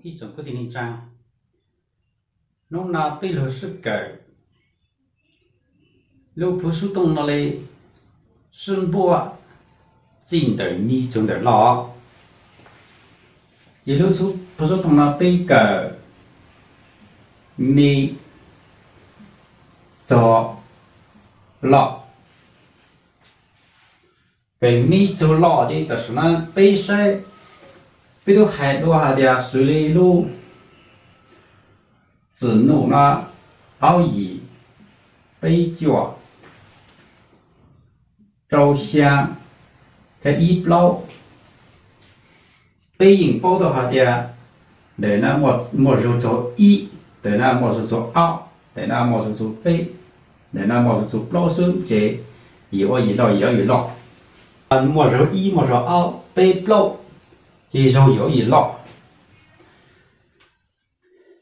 Ib tsoom kwv tij neej tsaa, hnub no peb lug sib kawm lub phuv xub tooj no le, sib npuaj txij ntawm me txug ntawm loj. Ces lub phuv xub tooj no peb kawm me txug loj. Kawm me txug loj ces tam sim no peb saib, peb tub hais dua hais tias xws li lub txim nuj no, aub yim, peb cuaj, rau xyaa, thiab ib plaub. Peb yeej paub tau hais tias ntawm na muaj zug txug ib, ntawm na muaj zug txug ob, ntawm na muaj zug txug peb, ntawm na muaj zug txug plaub xwb ces yim ua yim loj, yim ua yim loj. Muaj zug ib, muaj zug ob, peb, plaub, ces zug yim ua yim loj.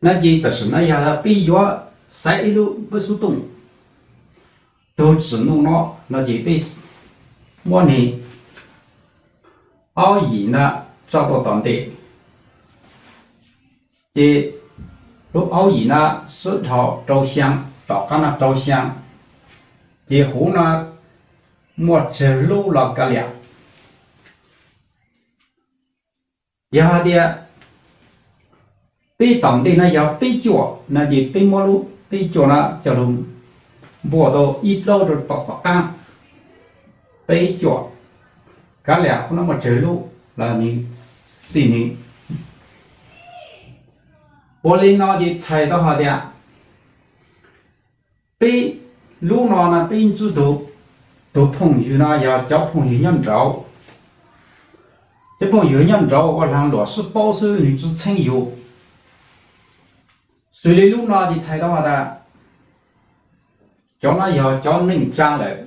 No ces tam sim no yog peb yuav xaiv ib lub peb xub tooj tug tsim nuj no, no ces peb muab nws aub yim na tso tau tom ntej, ces lub aub yim na sib dhau rau xyaa, tom qab no rau xyaa, ces huv no muaj tsawg lub los kav liam. Yog hais tias peb tom ntej no yog peb cuaj no ces peb muab lub peb cuaj no coj lug npuaj tau ib plaub rau tom tom qab, peb cuaj, kav liam huv no muaj tsawg lub los nws xij nws. Ua li no ces txhais tau hais tias peb lub no na peb ntsib tug, tug phooj ywg no yog cov phooj ywg nyob nraud. Cov phooj ywg nyob nraud ua laag luam sib paub xwb, nws tsi txheeb yug. Xws li lub no ces txhais tau has tas cov no yog cov neej tsaa lawm.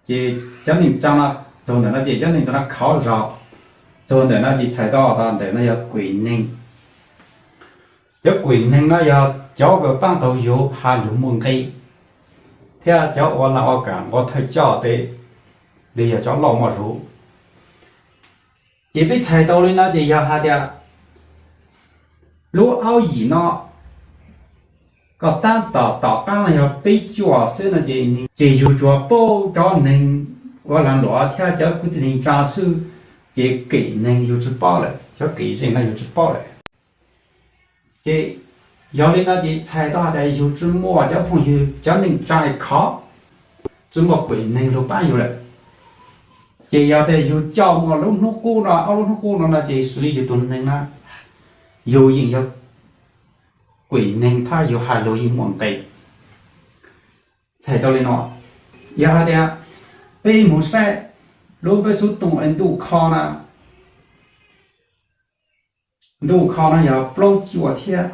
Ces cov neej tsaa no txug ntawm no ces cov neej tsaa no khov zog, txug ntawm no ces txhais tau tas ntawm no yog kuem neeg. Cov kuem neeg no yog cov kws paab tau yug has lug muaj nqe, thiab cov ua laag ua kaam nqua thawj coj tes, li yog cov loj muaj zug. Ces peb txhais tau li no ces yog has tias lub aub yim no koj taab tom tom qaab no yog peb cuaj xwb no ces, ces yug tsuas paub cov neeg ua laag luam thiab cov kwv tij neej tsaa xwb, ces kuem neeg yug tsi paub lawm, cov kuem zeej no yug tsi paub lawm. Ces yog li no ces txhais tau has tas yug tsi muaj cov phooj ywg cov neej tsaa khov, tsi muaj kuem neeg lug paab yug lawm. Ces yog tas yug coj muaj lub hnub qub no, ob lub hnub qub no no ces xws li yug tug neeg na, yug yeej yog kuem neeg thiab yug has lug yeej muaj nqe. Txhais tau li no, yog has tas peb moog saib lub peb xub tooj ntuj kho na, ntuj kho no yog plaub cuaj thiab,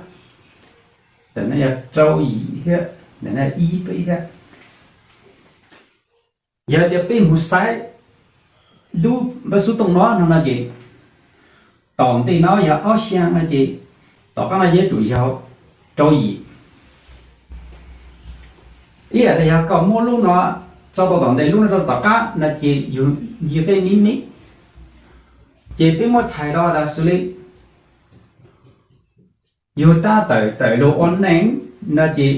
ntawm no yog rau yim thiab, ntawm no ib peb thiab. Yog tias peb moog saib lub peb xub tooj no no no ces tom ntej no yog ob xyaa no ces tom qaab no yuav tsum yog rau yim. Ib yam tas yog koj muab lub no tso tau tom ntej, lub no tso tom qaab no ces yug nce qeb mib mib. Ces peb muab txhais tau tas xws li yug tab tawm tawm lug ua neej no ces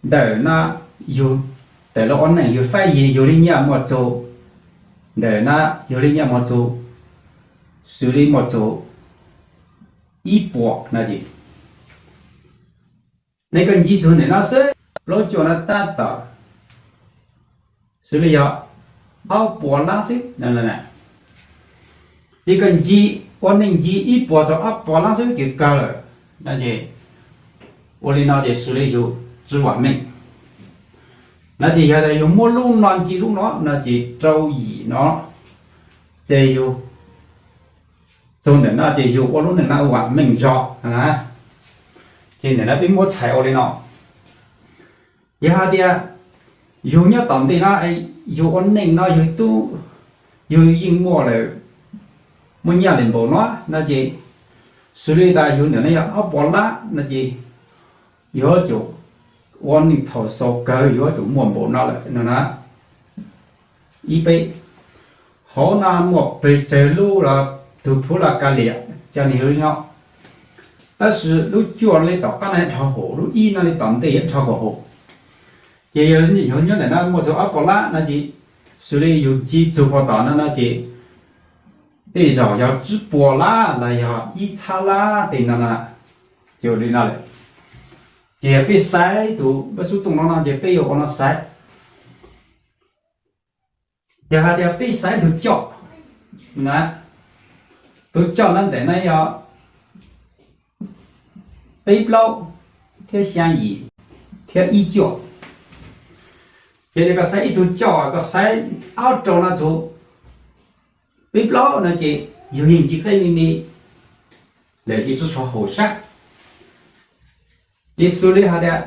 ntawm no yug tawm lug ua neej yug faib yig yug li nyaj muaj txug, ntawm no yug li nyaj muaj txug, xws li muaj txug ib puas no ces, nej koj nce txug ntawm no xwb, plaub cuaj no tab tom xws li yog ob puas lab xwb. Ces koj nce, ua neej nce ib puas txug ob puas lab xwb ces kawg lawm no ces, ua li no ces xws li yug tsi vam meej. No ces yog tas yug muab lub no nce lub no no ces rau yim no, ces yug txug ntawm no ces yug ua lub neej no vam meej zog na. Ces ntawm no peb muab txhais ua li no, yog hais tias yug nyob tom ntej no, yug ua neej no yug tub, yug yeej muaj lawm, muaj nyaj li npaum no no ces, xws li tas yug ntawm no yog ob puas lab no ces yuav tsum ua neej thaum xaus kawg yuav tsum muaj npaum no lawm no na. Ib peb, hauv no muaj pes tsawg lub los tug phuv los kav liam, cov neeg li no. Tab sis lub cuaj li tom qab no dhau hauv, lub ib no li tom ntej yuav dhau kom hauv. Ces yog nyob ntawm no muaj txug ob puas lab no ces xws li yug nce txug puag tom no no ces tej zaum yog tsib puas lab los yog ib txhab lab tej no na, ces li no lawm. Ces yog peb xaiv tus pab xub tooj no no ces peb yuav ua no xaiv. Yog hais tias peb xaiv tus coj na, tus coj no ntawm no yog peb plaub thiab xyaa yim thiab ib cuaj. Ces koj xaiv ib tug coj, koj xaiv ob rau no txug peb plaub no ces yug yeej nce qeeb me me lawm ces tsi tshua haum sab. Ces xws li hais tias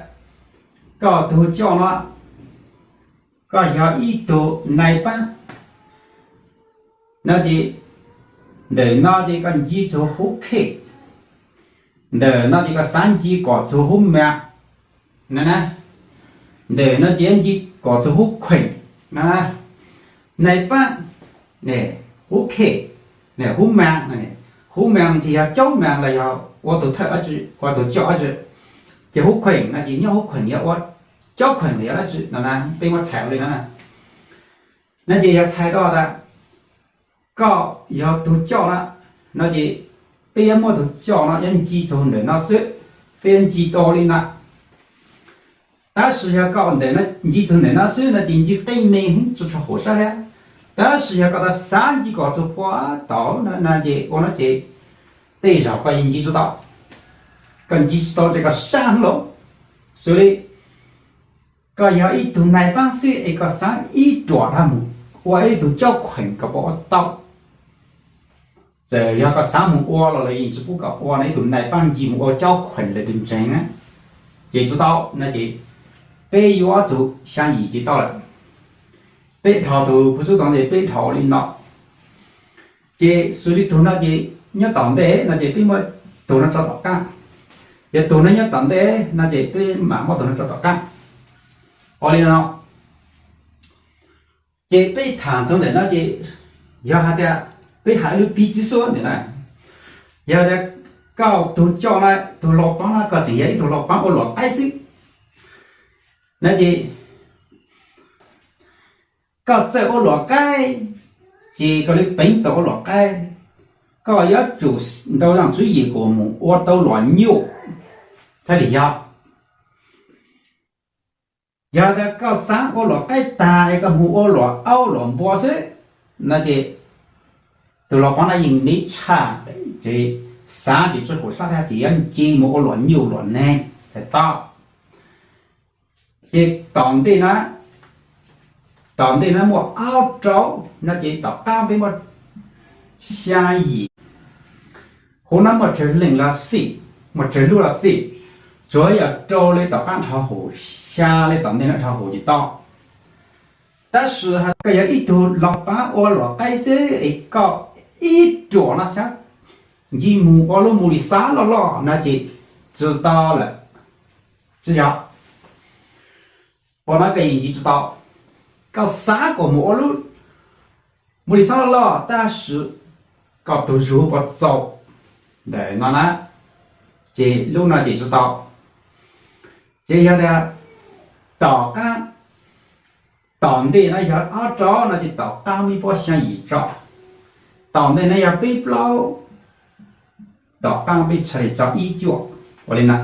koj tug coj no koj yog ib tug nais paab no ces ntawm no ces koj nce txug hub khej, ntawm no ces koj xaav nce kom txug hub maam no na, ntawm no ces nce kom txug hub khueem no na. Nais paab, hub khej, hub maam, hub maam ces yog caub maam los yog ua tug thawj dlaab tsi, ua tug coj dlaab tsi, ces hub khueem no ces nyob hub khueem yog ua caub khueem los yog dlaab tsi no na, peb muab txhais ua li no na. No ces yog txhais tau tas koj yog tug coj na, no ces peb yuav muab tug coj no yuav nce txug ntawm no xwb, peb yuav nce tau li no. Tab sis yog koj ntawm no nce txug ntawm no xwb no ces nce qeeb me heev tsi tshua haum sab thiab. Tab sis yog koj tas xav nce kom txug puag tom no no ces ua no ces tej zaum koj yeej nce tsi tau, koj nce tsi tau ces koj sab heev lawm. Xws li koj yog ib tug nais paab xwb es koj xaav ib ruam dhau mus ua ib tug caub khueem kom puas ua tau? Txawm yog koj xaav mus ua los lawv yeej tsi pub koj ua no, ib tug nais paab nce mus ua caub khueem lawv tus ntseeg na, ces tsi tau no ces peb yuav txug xyaa yim ces tau lawm. Peb dhau tug phu xub tooj ces peb dhau li no. Ces xws li tug no ces nyob tom ntej no ces peb muab tug no tso tom qaab, yog tug no nyob tom ntej no ces peb mam muab tug no tso tom qaab. Ua li no, ces peb tham txug ntawm no ces yog hais tias peb hais lub piv txwv xwb ntawm no, yog tias koj tug coj na, tug lau paab na koj tseem yog ib tug lau paab ua luam qaib xwb no ces koj txawj ua luam qaib, ces koj li peev txawj ua luam qaib, koj yuav tsum ntaus zaj tswv yim kom mus ua tau luam nyuj thiaj li yog. Yog tias koj xaav ua luam qaib tag es koj mus ua luam aub luam npua xwb no ces tus lau paab no yeej me tshaj, ces xaav ces tsi haum sab thiab ces yuav nce mus ua luam nyuj luam neeg tau. Ces tom ntej na, tom ntej na muaj ob rau no ces tom qaab peb muab xyaa yim. Huv no muaj tsawg leej los xij, muaj tsawg lub los xij, tsuav yog rau li tom qaab dhau huv, xyaa li tom ntej no dhau huv ces tau. Tab sis koj yog ib tug lau paab ua luam qaib xwb es koj ib ruam no xav nce mus ua lub mus li xav loj loj no ces tsi tau lawm. Tsi yog, ua no koj yeej nce tsi tau. Koj xav kom mus ua lub mus li xav loj loj tab sis koj tug zug puas txaus ntawm no na, ces lub no ces tsi tau. Ces yog tias tom qaab, tom ntej no yog ob rau no ces tom qaab peb puab xyaa yim tso, tom ntej no yog peb plaub, tom qaab peb txhaj li tso ib cuaj. Ua li no,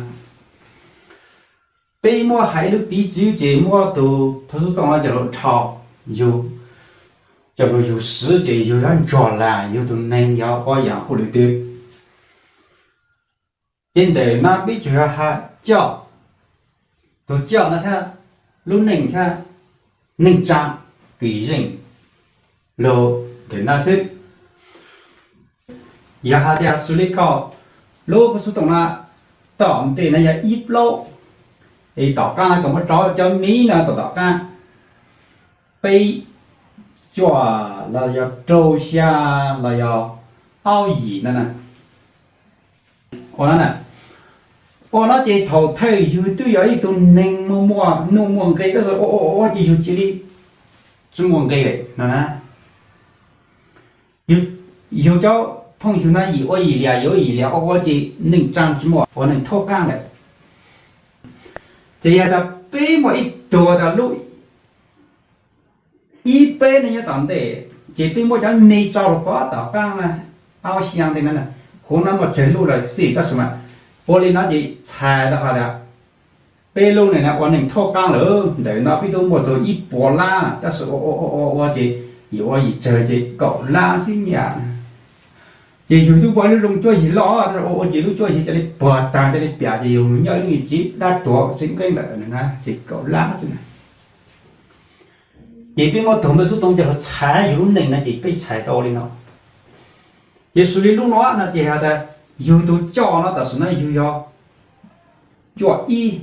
peb muab hais ib lub piv txwv ces muab tus phu xub tooj no coj lug dhau, yug, coj lug yug swv ces yug yuav ntsuag lam yug tug neeg yog ua yaam hauj lwm twg. Ces ntawm no peb tsuas yog has coj, tus coj no thiab lub neej thiab neej tsaa, kwv yeej lug ntawm no xwb. Yog hais tias xws li koj lub phu xub tooj no, tom ntej no yog ib plaub, es tom qaab no koj muab rau cov miv no tom tom qaab, peb cuaj los yog rau xya los yog aub yim no na. Ua no na, ua no ces thaum thawj yug twb yog ib tug neeg muaj muaj nuj muaj nqe tab sis ua ua ua ces yug cia li tsi muaj nqe lawm no na. Yug cov phooj ywg no yim ua yim liam, yim ua yim liam ua ua ces neeg tsaa tsi muaj ua neeg thoob qaab lawm. Ces yog tas peb muaj ib tug tas lub ib peb neeg nyob tom ntej, ces peb muab cov me tso rau pov tom qaab na, ob xyaa ntej na, huv no muaj tsawg lub lawm xij tab sis mas ua li no ces txhais tau has tas peb lub neej na ua neeg thoob qaab lawm. Ntawm no peb tub muaj txug ib puas lab tab sis ua ua ua ua ces yim ua yim tsawg ces kaum lab xwb nyaj. Ces yug tub muaj lub zoo cuab yig loj tab sis ua ua ces lub cuab yig ca le puag taag ca le piam ces yug nyob lub me tsev dab tuag tsev nqeeb lawm na ces kaum lab xwb na. Ces peb muab tug npawb xub tooj coj lug txhais yug lub neej no ces peb txhais tau li no. Ces xws li lub no no ces has tas yug tug coj no tam sim no yug yog cuaj ib,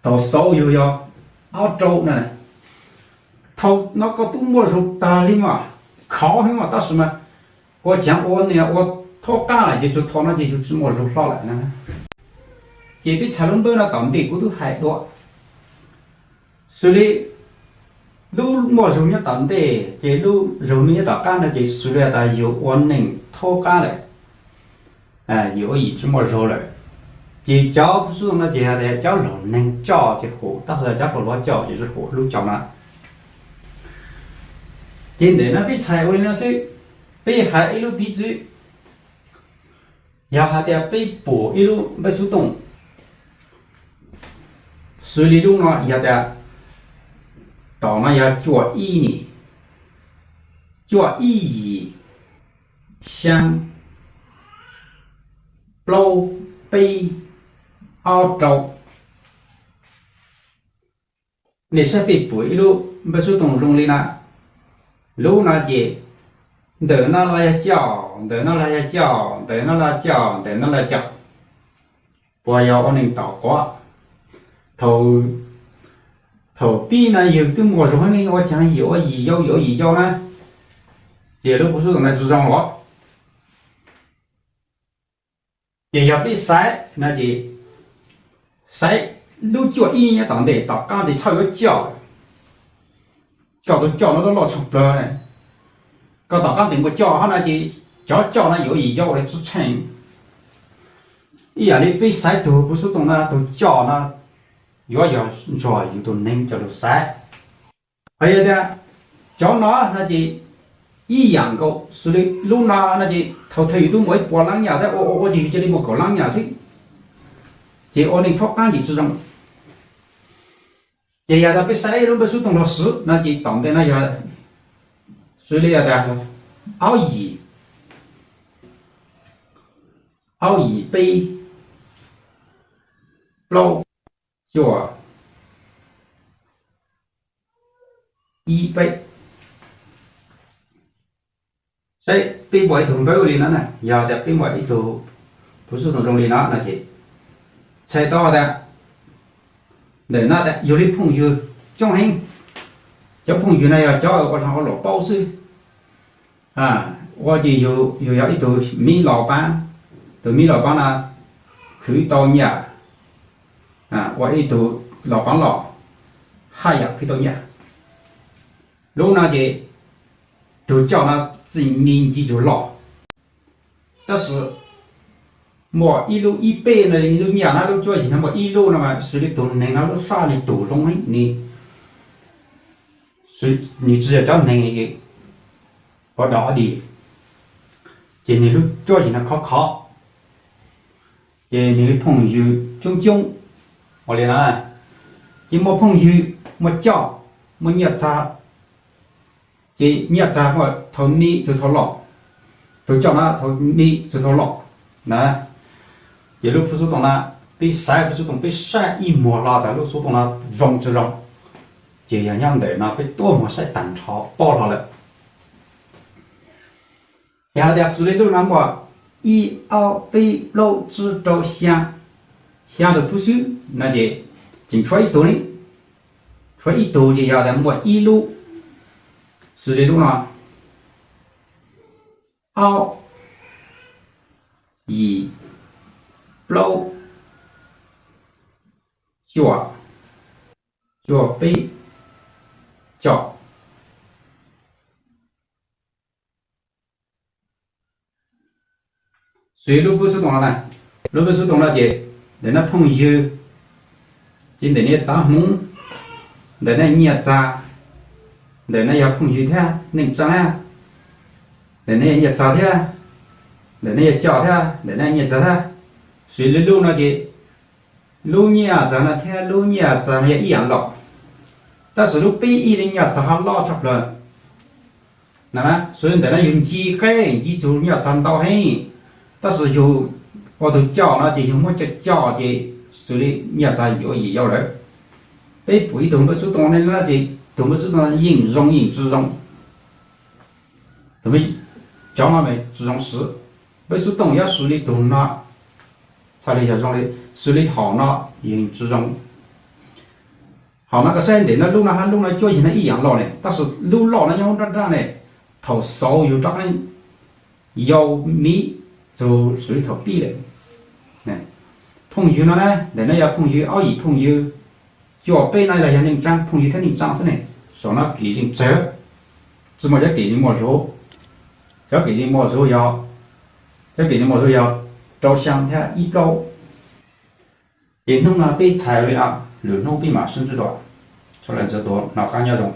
thaum xaus yug yog ob rau na. Thaum no koj tub muaj zug tag li mas, khov heev mas tab sis mas ua caag ua neeg ua thoob qaab lawm ces txug thaum no ces yug tsi muaj zug hlo lawm na. Ces peb txhais lub npawb no tom ntej kuv tub hais dua, xws li lub muaj zug nyob tom ntej ces lub zug nyob tom qaab no ces xws li tas yug ua neeg thoob qaab lawm, yug ua yim tsi muaj zug lawm. Ces cov phooj xub no ces has tas cov laug neeg coj ces hum, tab sis cov hluas coj ces tsi hum lub coj na. Ces ntawm no peb txhais ua li no xwb, peb hais ib lub piv txwv. Yog has tas peb pum ib lub npawb xub tooj, xws li lub no yog tas tom no yog cuaj ib ni, cuaj ib yim, xyaa, plaub peb, ob rau. Nej saib peb pum ib lub npawb xub tooj zoo li na, lub no ces ntawm no los yog coj, ntawm no los yog coj, ntawm no los coj, ntawm no los coj, puas yog ua neeg tom quav? Thaum pib no yug twb muaj zug heev li, ua caag yim ua yim yau, yim ua yim yau na, ces lub npawb xub tooj no tsi zoo los. Ces yog peb xaiv no ces xaiv lub cuaj ib nyob tom ntej tom qaab ces txhawj yuav coj, coj tug coj no loj loj tshaj plawg. Koj tom qaab tseem muaj coj hab no ces cov coj no yuav yim yau li tsi tsheej. Ib yam li peb xaiv tug npawb xub tooj no, tug coj no yuav yog nrog yug tug neeg coj lug xaiv. Hos yog tias cov no no ces ib yam nkaus xws li lub no no ces thaum twg yug tub muaj ib puas lab nyaj, tab ua ua ua ces yug cia li muaj kaum lab nyaj xwb, ces ua neeg thoob qaab ces tsi zoo. Ces yog tas peb xaiv lub npawb xub tooj lug swv no ces tom ntej no yog xws li tas aub yim, aub yim peb, plaub cuaj, ib peb. Saib peb muaj ib tug npawb li no na, yog tas peb muaj ib tug npawb xub tooj zoo li no no ces txhais tau tas ntawm no tas yug li phooj ywg coob heev. Cov phooj ywg no yog cov ua laug ua luam paub xwb. Ua ces yug yog ib tug miv los paab, tug miv los paab no khwv tau nyaj, ua ib tug los paab los haj yam khwv tau nyaj. Lub no ces tug coj no txeem me nci tug loj, tab sis muaj ib lub ib peb no li lub nyaj no, lub cuab yig no muaj ib lub no mas xws li tug neeg no lub sab nwg tug zoo li nwg, nwg tsi yog cov neeg ua dog ua dig, ces nwg lub cuab yig no khov khov, ces nwg li phooj ywg coob coob. Ua li no ces muaj phooj ywg, muaj coj, muaj nyaj txag. Ces nyaj txag muaj thaum me txug thaum loj, tug coj no thaum me txug thaum loj na. Ces lub npawb xub tooj na, peb xaiv npawb xub tooj peb saib ib muag hlo tas lub xub tooj no zoo tsi zoo. Ces yog nyob ntawm no peb tuab muag saib taag nrho paub hlo lawm. Yog has tas xws li lub no muaj ib, ob, peb, plaub, tsib, rau, xyaa, xyaa tug phooj xwb no ces tseem tshuav ib tug li, tshuav ib tug ces yog tas muaj ib lub, xws li lub no, ob, yim, plaub, cuaj, cuaj peb, coj. Xws li lub npawb xub toom no na, lub npawb xub toom no ces ntawm no phooj ywg, ces ntawm no yog txav hmoov, ntawm no nyiaj txag, ntawm no yog phooj ywg thiab neej tsaa thiab, ntawm no yog nyiaj txag thiab, ntawm no yog coj thiab, ntawm no nyiaj txag thiab. Xws li lub no ces lub nyiaj txag no thiab lub nyiaj txag no yog ib yam loj, tab sis lub peb ib li nyiaj txag ho loj tshaj plaws. Xws li ntawm no yug nci qeb nci tug nyiaj txag ntau heev, tab sis yug ua tug coj no ces yug muab coj coj ces xws li nyiaj txag yuav yim yau lawm. Peb pum ib tug npawb xub toom ne no ces tug npawb xub toom yeej zoo yeej tsi zoo. Cov no tsi zoo siv. Npawb xub toom yuav xws li tug no, txhaj li yog zoo li, xws li hom no yeej tsi zoo. Hom no koj saib ntawm no lub no hab lub no cuab yig no ib yam loj ne, tab sis lub loj no nyob nrab nrab ne, thaum xauv yug rov qab yau miv txug xws li thaum pib lawm. Phooj ywg no na, ntawm no yog phooj ywg, ob yim phooj ywg, cuaj peb no los yog neej tsaa, phooj ywg thiab neej tsaa xwb ne. Saum no kem zeej tsawg, tsi muaj cov kem zeej muaj zog, cov kem zeej muaj zog yog, cov kem zeej muaj zog yog rau xyaa thiab ib plaub. Ces hnub no peb txhais li no, lwm hnub peb mam sib ntsib dua. Sawv daws txhua tus noj qab nyob zoo.